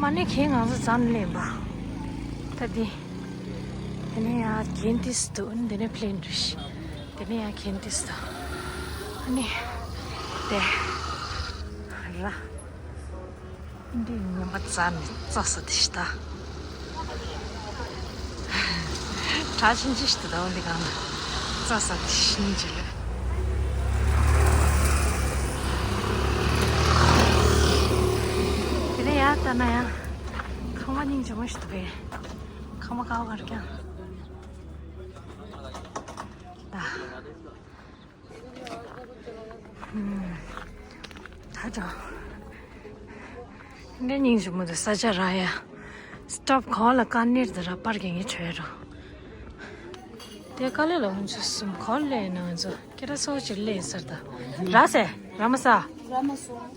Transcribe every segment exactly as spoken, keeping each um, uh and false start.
ཨ་ནི་ཁྱེད་ང་ཚོ་ཙམ་ལེན་པ། ད་འདི། དེ་ནས་ཡང་གན་ཏིས་འདུག་དེ་ནས་པླེན་རེད། དེ་ནས་ཡང་གན་ཏིས་འདུག་ཨ་ནི། དེ། ར། འདི་ཉི་མ་རྩ་ནས་རྩྭ་ས་དེ་ཤི་ད། གྲྭ་ཆུང་ཆུང་ཞིག་ཏུ་ཟླ་བ་འདི་གང་ན་རྩྭ་ས་དེ་ཤི་ནི་ཅི་ལ། དེ་ནས་ཡར་ལྟ་ན་ཡང་ཁང་པ་སྙིང་རྗེ་མོ་ཞིག་འདུག་པས། ཁང་པ་ཀ་བ་གར་ཀྱང་། ད། ད་དྲང་། འདི་སྙིང་རྗེ་མོ་འདུག་ས་ཆ་ར་ཡ། སི་ཊོབ་གོ་ལ་ཀ་ནེར་དུ་ར་པར་གྱི་ངེས་བྱོས་རོ། དེ་ཀ་ལེ་ལ་ང་ཚོ་གསུམ་གོ་ལེ་ན་ང་ཚོ་སྐད་གྲགས་ཚོགས་ཅིག་ལེ་ཟེར་ད། ར་སེ་ར་མ་ས། ར་མ་སོང་།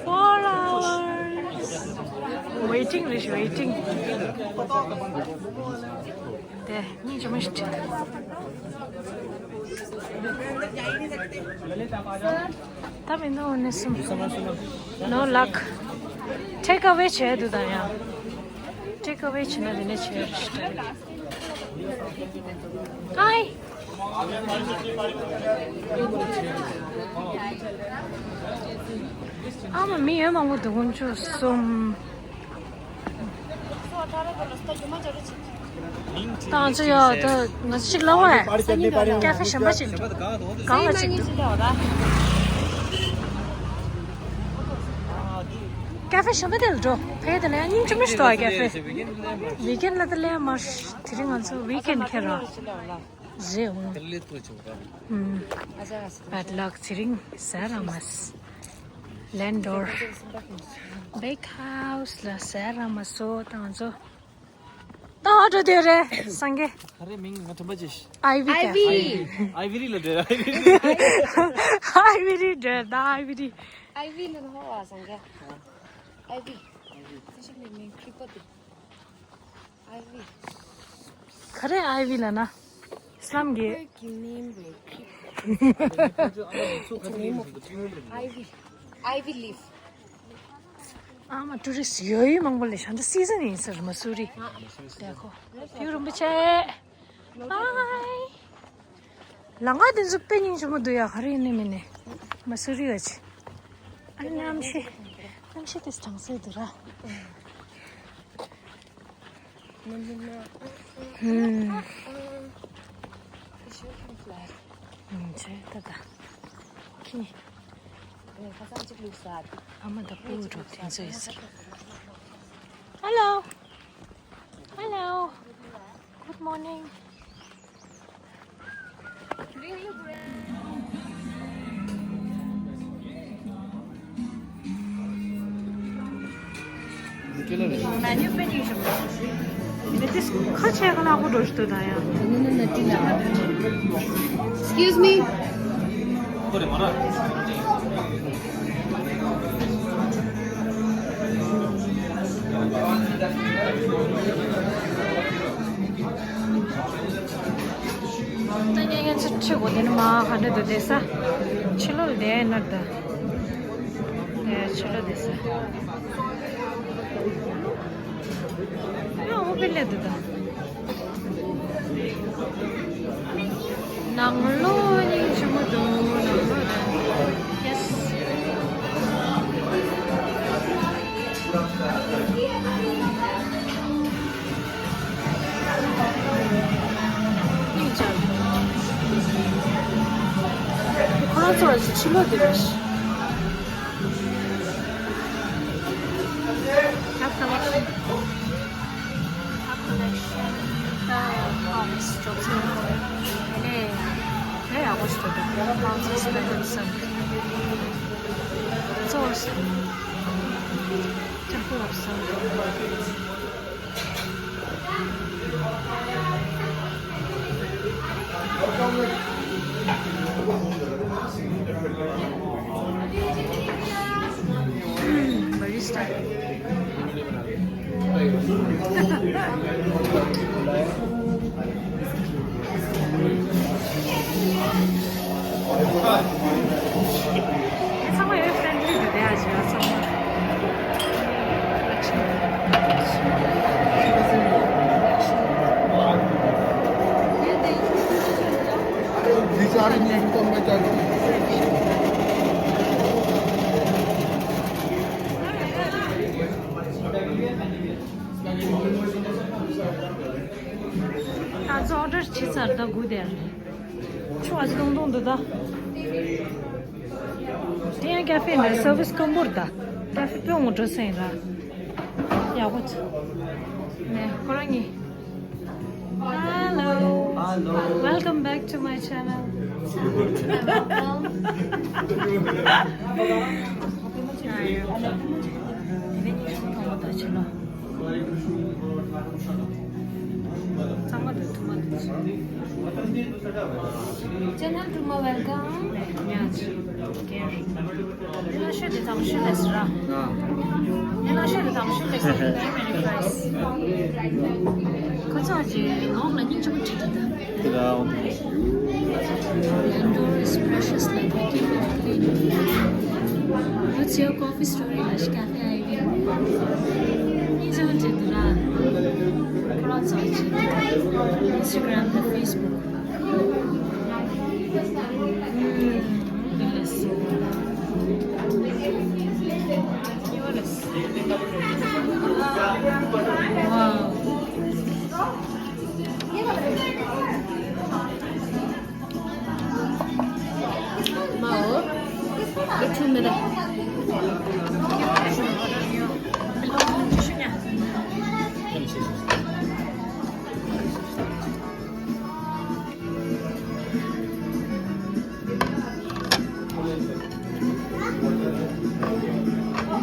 Four hours. Waiting རེད། Waiting. དེ་སྙིང་རྗེ་མོ་ཞིག་ད་མི་འདུག་ཨོ་ནི་སུམ། No luck. Take away བྱས་འདུག་ད་ཡང་། Take away བྱས་ན་དེ་ནས་བྱས་རེད་ཞིག Hi. ཨ་མ་མི་ཡོད་མང་པོ་འདུག་དགུ་བཅུ་གསུམ། ད་ང་ཚོ་ཡོད་ད་ང་ཚོ་ཅིག་ལབ་བས། ཀ་ཧྥེ་གཞན་པ་ཅིག་འགྲོ། གང་ལ་ཅིག་འགྲོ། ཀ་ཧྥེ་གཞན་པ་དེ་ལ་འགྲོ། ཕེ་དེ་ལ་ཡང་སྙིང་རྗེ་མོ་ཞིག་འདུག་ཀ་ཧྥེ། ཝི་ཀེན་ལ་དེ་ལས་མར་དེ་རིང་ང་ཚོ་ཝི་ཀེན་ཁེལ་ར། རེད་འོང་། Bad luck. དེ་རིང་ཟེར་ར་མ་སི། Land door. Big house ལ་ཟེར་ར་མ་སོ་ད་ང་ཚོ། ད་ཨོ་ཏོ་དེ་རེད་སངས་རྒྱས། ག་རེ་མིང་ང་དྲན་པ་ཅིག Ivy. Ivy. Ivy རི་ལ་འདྲེ་ར། Ivy རི་འདྲེ་ད་Ivy རི། Ivy ལ་ཧོ་བ་སངས་རྒྱས། Ivy. Ivy. ག་རེ་Ivy ལབ་ན། སམ་གི། Ivy. Ivy leaf. ཨ་མ་ཊུ་རི་སི་ཡོད་ཡོད་མང་པོ་ལས་ཤ་འདྲ་སི་ཟན་ཡིན་ཟེར་མ་སུ་རི། དེ་ཁོ། ཡུ་རུམ་པ་ཆེ། Hi. ལང་ཀ་དེ་ཚོ་དཔེ་སྙིང་རྗེ་མོ་འདུག་ཡ། ག་རེ་ཡིན་ནི་མིན་ནི། མ་སུ་རི་ཡོད་ཆེ། ཨ་ནི་གནམ་གཤིས། གནམ་གཤིས་དེ་གྲང་སེ་འདུག་ར། ཧུམ། ཧུམ་ཆེ་ད་ད། ཁྱི། ཨ་མ་ད་སྤུ་གུ་འགྲོ་དེ་ཚོ་ཡོད་ས་རེད། Hello. Hello. Good morning. Excuse me. ད་ངས་ཚོ་ཁྲིད་དགོས་དེ་ནི་མ་ག་འདྲ་འདུག་བསྡད་ས། ཕྱི་ལོགས་ལ་བསྡད་ན་ད། ཨེ་ཕྱི་ལོགས་བསྡད་ས། ཨ་འོ་པེ་ལས་འདུག་ད། ནང་ལོགས་ནི་ཆུ་མོ་འདུག་ནང་ལོགས་ལ། Yes. སྙིང་རྗེ། ཁོ་རང་ཚོ་ཕྱི་ལོགས་འདི་རེད། Have collection. Have collection. ད་ཨོ་མིས་ཅོབ་སི་ནས་ནས་ཡག་པོ་ཞིག་འདུག་ཨོ་མིས་ལ་ཀུན་སན་ཚོ་Temple of Sun. Barista. ཚང་མ་ཡོད་friendly ད་ཚོ་ཨོ་ཌར་བྱས་ཚར། ད་སྒུག་བསྡད་རེད། ཆུ་བ་ཅི་ཏོང་ཏོང་འདུག་ད། དེ་ཡང་ཀ་ཧྥེ་ནས་སར་ཝིས་སྐམ་པོ་རེད་ད། ཀ་ཧྥེ་དཔེ་འོང་འགྲོ་སེང་ར། ཡག་པོ་ཚོ། ནས་ཁོ་རང་གཉིས། Hello. Hello. Welcome back to my channel. ཚང་མ་འདུག་ཐུག་མ་འདུག Channel to my welcome. ཉ་ཆི། ཀེར། ཡིན་ན་ཤོད་དེ་དང་ཤོད་ལས་ར། ཡིན་ན་ཤོད་དེ་དང་ཤོད་ལས་ར། Very nice. ཁོ་ཚོ་ཅི་ལོག་ལ་སྙིང་རྗེ་པོ་བྲིས་འདུག Indoor is precious like the gift of clean air. What's your coffee story? Lush Cafe I V. He's on to the Instagram, the Facebook.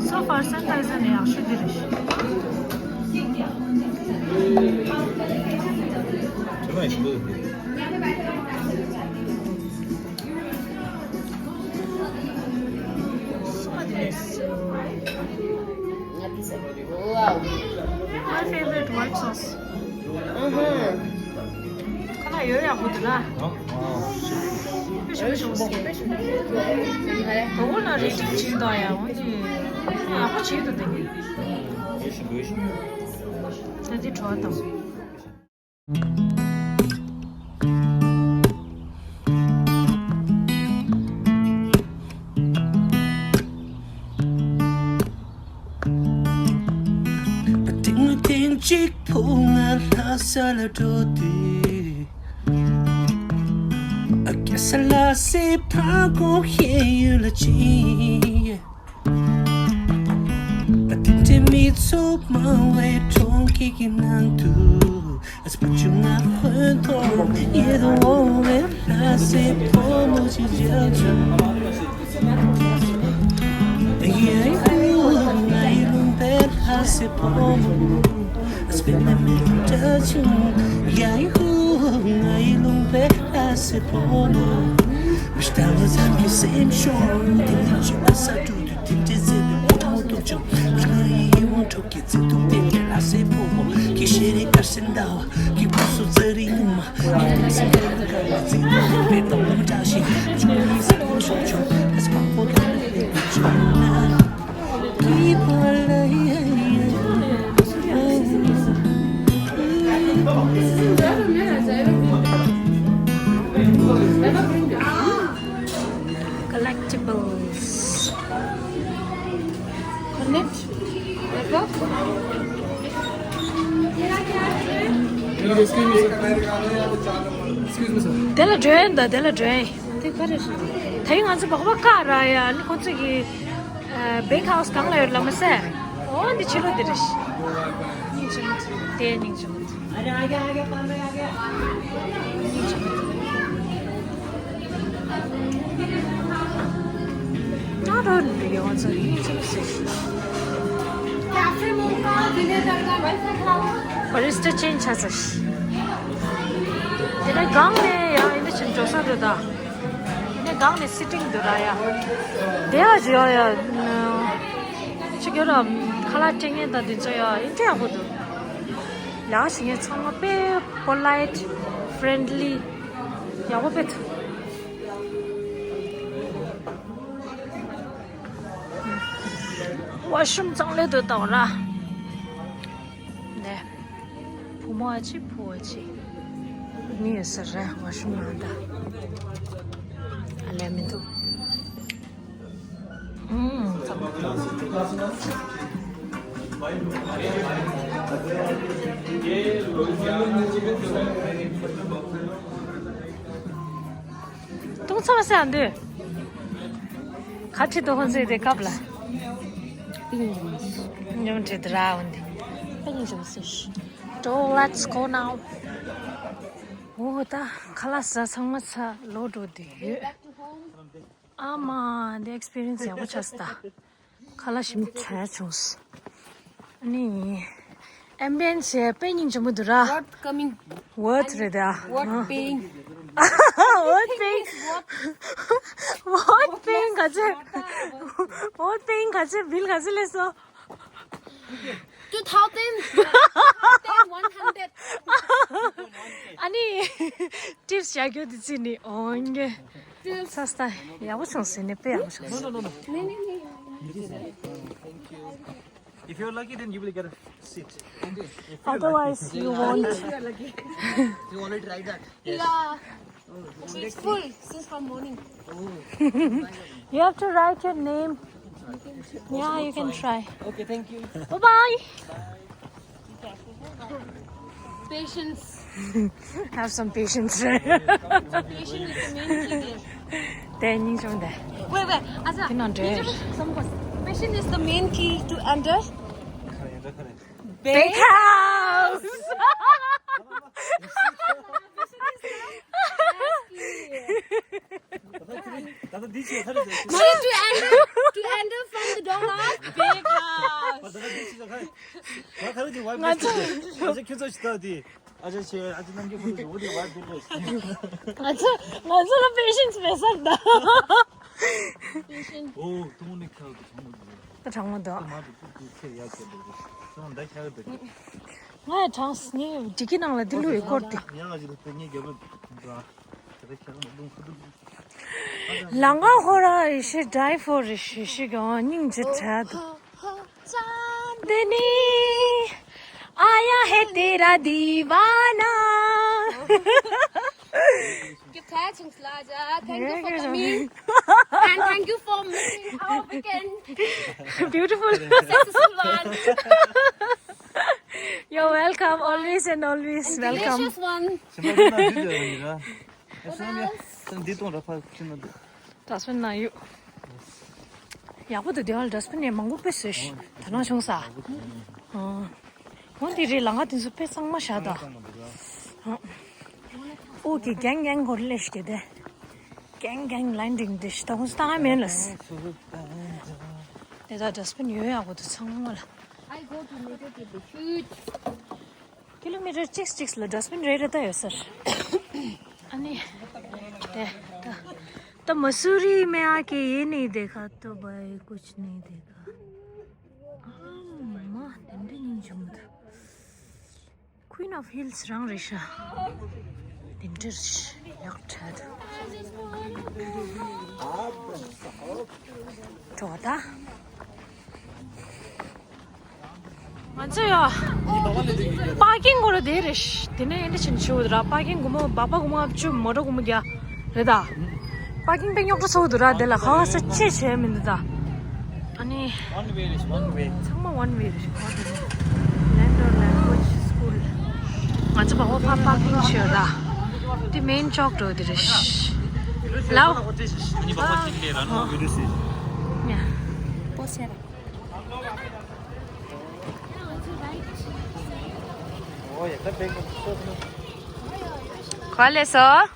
So far, sanitizer ནས་ཡག་ཤོས་འདི་རེད། My favorite white sauce. ཁ་ལག་ཡོད་ཡག་པོ་འདུག་ན། དོ་དགོང་ལ་རེ་ཅིག་བྱིན་དང་ཡ་འོ་ཅི་ཡག་པོ་བྱེད་འདུག་དེ་གི། ད་ཅི་བྲོ་བ་དང་། ཐེངས་གཅིག་ཕོ་ང་ལྷ་ས་ལ་འགྲོ་དུས། ཨ་ཀྱ་ས་ལ་སེ་ཕ་གོ་ཤེས་ཡོད་ལ་ཅི། ཨ་དེ་འདྲའི་མི་ཚོགས་མང་བའི་གྲོང་ཁྱེར་གྱི་ནང་དུ། ཨ་སྤུ་ཆུ་ང་ཧོན་ཐོར་ཡེ་རུ་འོང་བའི་ལྷ་སའི་ཕོ་མོ་ཞིག་མཇལ་བྱུང་། ཡ་ཧུ། ང་ཡི་ལུང་པའི་ལྷ་སའི་ཕོ་མོ། ཨ་སྤེ་མེ་མེ་རུ་འདྲ་བྱུང་། ཡ་ཧུ། ང་ཡི་ལུང་པའི་ལྷ་སའི་ཕོ་མོ། Wish that was on your same shore. དེ་ནས་ཅི་ཨ་ས་དྲུག་དུས་དེ་འདྲའི་མཛེས་པའི་ཕོ་མོ་ཐུག་བྱུང་། ང་ཡི་ཡིད་དབང་འཕྲོག་གི་བརྩེ་དུང་ལྡན་པའི་ལྷ་སའི་ཕོ་མོ། ཁྱི་ཤེས་རིག་དཀར་ཟེར་ཟླ་བ། ཁྱི་ཁོ་སོ་ཙ་རི་ཉི་མ། ཁྱི་ཁོ་སོ་ཙ་རི་ཉི་མ། ཁྱི་ཁོ་སོ་ཙ་རི་ཉི་མ། ཁྱི་ཁོ་སོ་ཙ་རི་ཉི་མ། ཁྱི་ཁོ་སོ་ཙ་རི་ཉི་མ། ཁྱི་ཁོ་སོ་ཙ་རི་ཉི་མ། Collectibles. Connect. དེ་ལ་འགྲོ་ཡིན་ད། དེ་ལ་འགྲོ་ཡིན། དེ་ག་རེ་རེད། ད་ཡིན་ང་ཚོ་སྦག་སྦག་བཀག་ར་ཡ། ཨ་ནི་ཁོ་ཚོ་གི་ཨ་བེང་ཧའུ་སི་གང་ལ་ཡོད་ལ་མ་ཟེར། འོ་འདི་ཕྱི་ལོགས་འདི་རེད། སྙིང་རྗེ་མོ་དེ། སྙིང་རྗེ་མོ་དེ། Barista change ཆགས་ཚར། དེ་ནས་སྒང་ནས་ཡང་ཡིན་ན་ཅིག་འགྲོ་ས་འདུག་ད། དེ་ནས་སྒང་ནས་sitting འདུག་ར་ཡ། དེ་ཡ་ཅིག་ཡ་ཡ། ཅིག་ཡོད་ར། ཁ་ལག་སྤྲད་མཁན་དང་དེ་ཚོ་ཡ་ཨིན་དྲི་ཡག་པོ་འདུག་ལ་ཞིག་ངས་ཚང་མ་དཔེ་polite, friendly ཡག་པོ་དཔེ་འདུག Washroom གཙང་ལེ་འདུག་ད་འོ་ར། ནས། བུ་མོ་ཨ་ཅེ་བུ་ཨ་ཅེ་གཉིས་ཡོད་ས་རེད། ཝ་ཤུམ་ནང་ད། ཨ་ལས་མི་འདུག་ཨུམ། ཏུང་ཚང་སེ་ཨ་འདུས། ག་ཁྲི་ཏོ་ཧོན་ཟེ་དེ་ཀབ་ལ། ཉམས་ཁྲི་དུ་ར་འོན་ཏེ། པིང་ཅུང་སེ། So let's go now. འོ་ད་ཁ་ལག་ཟ་ཚང་མ་ཚ་ལོ་འགྲོ་དུས་ཡོད། ཨ་མ་འདི་ཨེགས་པི་རི་ཡན་སི་ཡག་པོ་ཆགས་སོང་ད། ཁ་ལག་ཞིམ་དྲགས་བྱུང་སོང་། ཨ་ནི། ཨེམ་བི་ཡན་སི་དཔེ་སྙིང་རྗེ་མོ་འདུག་ར། What coming? What རེད་ད། What paying? What paying? What paying ག་ཚོད། What paying ག་ཚོད། བིལ་ག་ཚོད་སླེབས་སོང་། Two thousand. Two thousand one hundred. ཨ་ནི། ཊིབ་སི་བྱ་རྒྱུ་དེ་ཚིག་ནི་འོང་གི། ཊིབ་སི་ས་སྟ་ཡག་པོ་བྱུང་ཟེར་ནས་དཔེ་ཡག་པོ་བྱུང་ཟེར། No, no, no, no. If you're lucky, then you will get a seat. Otherwise, you won't. You already tried that? Yes. Yeah. It's full since from morning. You have to write your name. Yeah, you can try. Okay, thank you. Bye bye. Patience. Have some patience. Patience is the main key. དེ་སྙིང་རྗེ་མོ་འདུག Wait, wait. ཨ་ཅག་དེ་ནང་འདྲེ། Patience is the main key to enter big house. ད་ལྟ་འདི་ཅི་ཁ་རེད། Money to enter, to enter from the dollar. Big house. ད་ལྟ་འདི་ཅི་ཁ་རེད། ང་ཁ་རེད་ཀྱི་ཝའི་ང་ཚོ་ང་ཚོ་ཁྱོད་ཚོ་ཞིག་ལྟ་དེ། ཨ་ཅག་ཆེ་ཨ་ཅག་རྣམ་རྒྱལ་ཁོ་ཚོ་འོ་དེ་ཝའི་བུ་ལོ། ང་ཚོ་ང་ཚོ་ལ་པེ་ཤེན་སི་མེད་ས་ད། Patient. ཨོ་ཏུང་ནི་ཁ་དུ་ཚང་མ་དུ། ད་གྲང་མོ་འདུག་ད་མ་དུ་ཏུ་ཏུ་ཁེ་ཡ་ཁེ་འདུག་ཚང་མ་ད་ཁ་དུ། ང་ཡང་གྲང་སོང་། ངས་ཌི་ཀི་ནང་ལ་འདི་བླུགས་ཡོད་སྐོར་དེ། ཉ་ང་ཞིག་ཏུ་ངའི་རྒྱབ་ལ་འདུག་ད་ཁ་ལ་ལུང་ཁ་དུ། ལང་ཀ་ཧོ་ར་ཡེ་ཤེས་ཌའི་ཕོར་ཡེ་ཤེས་ཤིག་ཡོང་སྙིང་རྗེ་དྲག་འདུག་དེ་ནི་ཨ་ཡ་ཧེ་ཏེ་ར་དི་ཝ་ན། Thank you for coming. And thank you for making our weekend beautiful. Successful one. You're welcome. Always and always welcome. Delicious one. What else? འདི་གཏོང་ར་ཕ་ཁྱི་ན་འདུག་ཌ་སི་པིན་ནང་ཡོད། ཡག་པོ་འདུག་དེ་བ་ལ་ཌ་སི་པིན་ནས་མང་པོ་དཔེ་བཟོས་ཤག་ད་ནང་བྱུང་ས། འོ་དེ་རེད། ལང་ཀ་དེ་ཚོ་དཔེ་གཙང་མ་བཞག་ད། ཨོ་ཀེ། གེང་གེང་གོར་ལེ་ཤི་གེ་དེ། གེང་གེང་ལན་ཌིང་དེ་ཤི་ད་ཧུན་སྟ་མེན་ལ་སི། དེ་ད་ཌ་སི་པིན་ཡོད་ཡག་པོ་འདུག་ཚང་མ་ལ། I go to Megha Cafe. Huge. ཀི་ལོ་མི་ཊར་གཅིག་གཅིག་ལ་ཌ་སི་པིན་རེ་རེ་ད་ཡོད་ས་རེད། ཨ་ནི། དེ་ད། ད་མ་སུ་རི་མེ་ཨ་ཀེ་ཡེ་ནི་དེ་ཁ་ཏོ་བ་ཡེ་ཀུཆ་ནི་དེ་ཁ། ཨ་མ་དེ་འདྲ་སྙིང་རྗེ་མོ་འདུག Queen of Hills རང་རེད་ཤག་དེ་འདྲ་ཡག་དྲག་འདུག་འགྲོ་བ་ད། ང་ཚོ་ཡ། པར་ཀིང་སྒོ་ར་དེ་རེད་ཤག་དེ་ནས་ཨེ་འདྲ་ཕྱིན་ཆུ་ར་པར་ཀིང་སྒོར་མོ་སྦག་སྦག་སྒོར་མོ་ལྔ་བཅུ། མོ་ཊ་སྒོར་མོ་བརྒྱ། རེད་ད། པར་ཀིང་དཔེ་རྙོག་དྲ་ཚ་པོ་འདུག་ར་དེ་ལ་ག་བ་ས་ཆེ་ཆེ་མི་འདུག་ད། ཨ་ནི། One way རེད་ཤག one way. ཚང་མ་ཝན་ཝེ་རེད་ཤག་ལན་ཌོར་ལེང་གུ་ཨེཇ་སི་ཀུལ། ང་ཚོ་སྦག་སྦག་ཕར་པར་ཀིང་བྱས་ཡོད་ད། དེ་མེན་ཅོག་འགྲོ་དེ་རེད་ཤག་ལའོ། ཨ་ནི་སྦག་སྦག་ཅིག་ལས་ར་ནོ་བི་ཌིའོ་སི། ཡ། པོ་སེ་ར། ག་ལས་སོ།